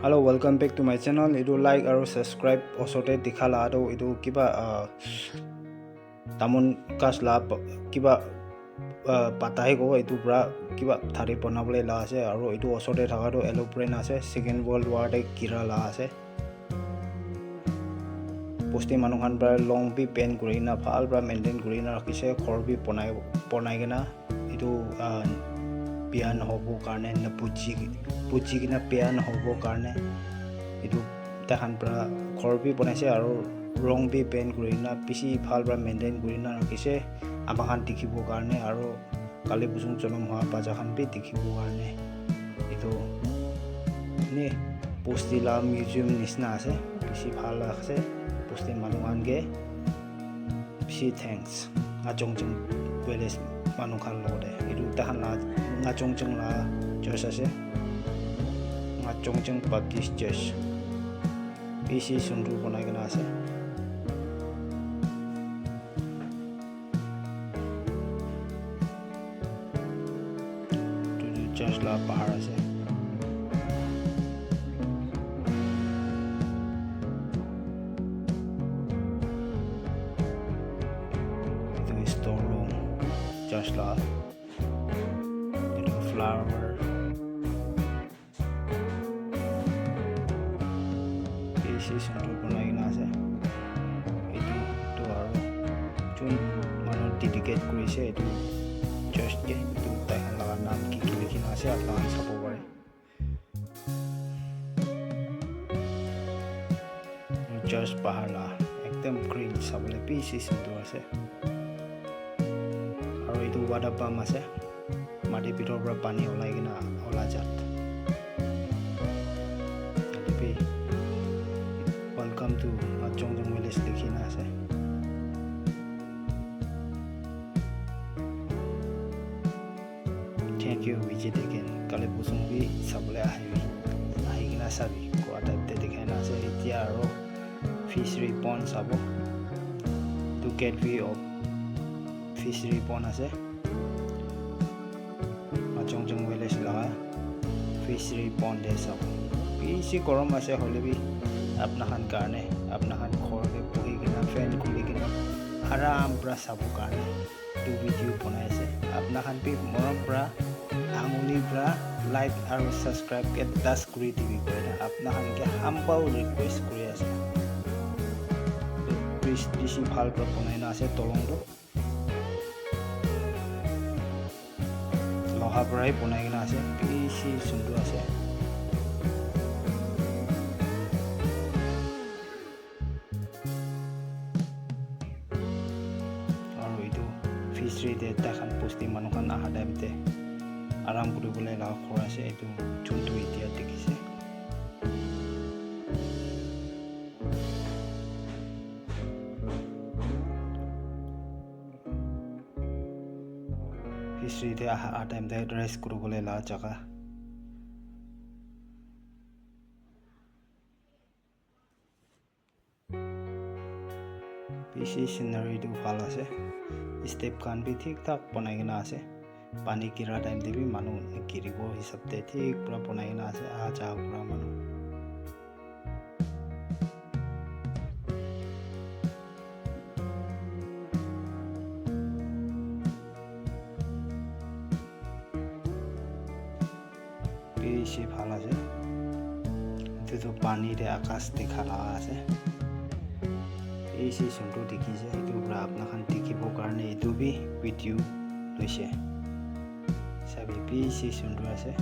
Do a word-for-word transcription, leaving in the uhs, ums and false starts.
Hello, welcome back to my channel. Etu like aru subscribe osor te dikha la toh etu kiba, ah, tamon ghas la pa-, kiba, ah, pata he kobo, etu para kiba thari banabole la ase aru etu osor te thaka toh aeroplane ase, Second World War te gira la ase. Bosti manu khan para long bi paint kuri kena bhal para maintain kuri kena rakhi se, ghor bi banai, banai kena etu, ah, bia nahobo karne na buji, buji kena bia nahobo karne etu tai khan para ghor bi banai se aru long bi paint kuri kena bishi bhal para maintain kuri kena rakhi se ama khan dikhibo karne aru kali busung jonom hua bacha khan bi dikhibo karne etu ene bosti la museum nishina ase, bishi bhal ase. Bosti manu khan ke bishi thanks. Ngachongcheng village manu khan logote. Etu tahan la Ngachongcheng la church ase. Ngachongcheng Baptist Church. Bishi sundur banai kena ase. Etu tu church la bahar ase. Etu store room church la. Etu flower. Bishi sundur banai kena ase. Etu tu aru jun manu dedicate kuri se etu church ke, etu tai khan laga naam ki ki likhi kena ase apni khan sabo pare. Church bahar la ekdam green, sabole bishi sundur ase. Aru etu water pump ase, mati bitor para pani ulai kena ula jat. Yate bi welcome to Ngachongcheng village likhi kena ase. Thank you, visit again. Kali busung bi sabole ahibi. Ahi kena sabi. Koa type te dikhai na ase. Etia aro fishery pond sabo. Tu gateway of fishery pond ase. Ngachongcheng village laga fishery pond te sabo. Bishi gorom ase hoile bi apna khan karne, apna khan ghor te buhi kena, fan khuli kena, aram pra sabo karne. Etu video banai ase. Apna khan bi morom pra, anguli pra like aru subscribe ke das kuri dibi koina apna khan ke humble request kuri ase. Bridge bishi bhal pra banai na ase, dolong tu loha pra hi banai kena ase, bishi sundur ase. Aru etu fishery te tai khan bosti manu khan aha time te aram kuri bole laga ghor ase. Etu juntu etia dikhi se. Fishery te aha, aha time te rest kuri bole laga jaga. Bishi scenery tu bhal ase. Step khan bi thik thak banai kena ase. Pani gira time te bi manu nagiribo hisab te thik pra banai kena ase. Aha jaha kura manu. Bishi bhal ase. Etu tu pani te akas dikha laga ase. Bishi sundur dikhi ase. Etu pra apna khan dikhibo karne etu bi video loise. Sabi bishi sundur ase.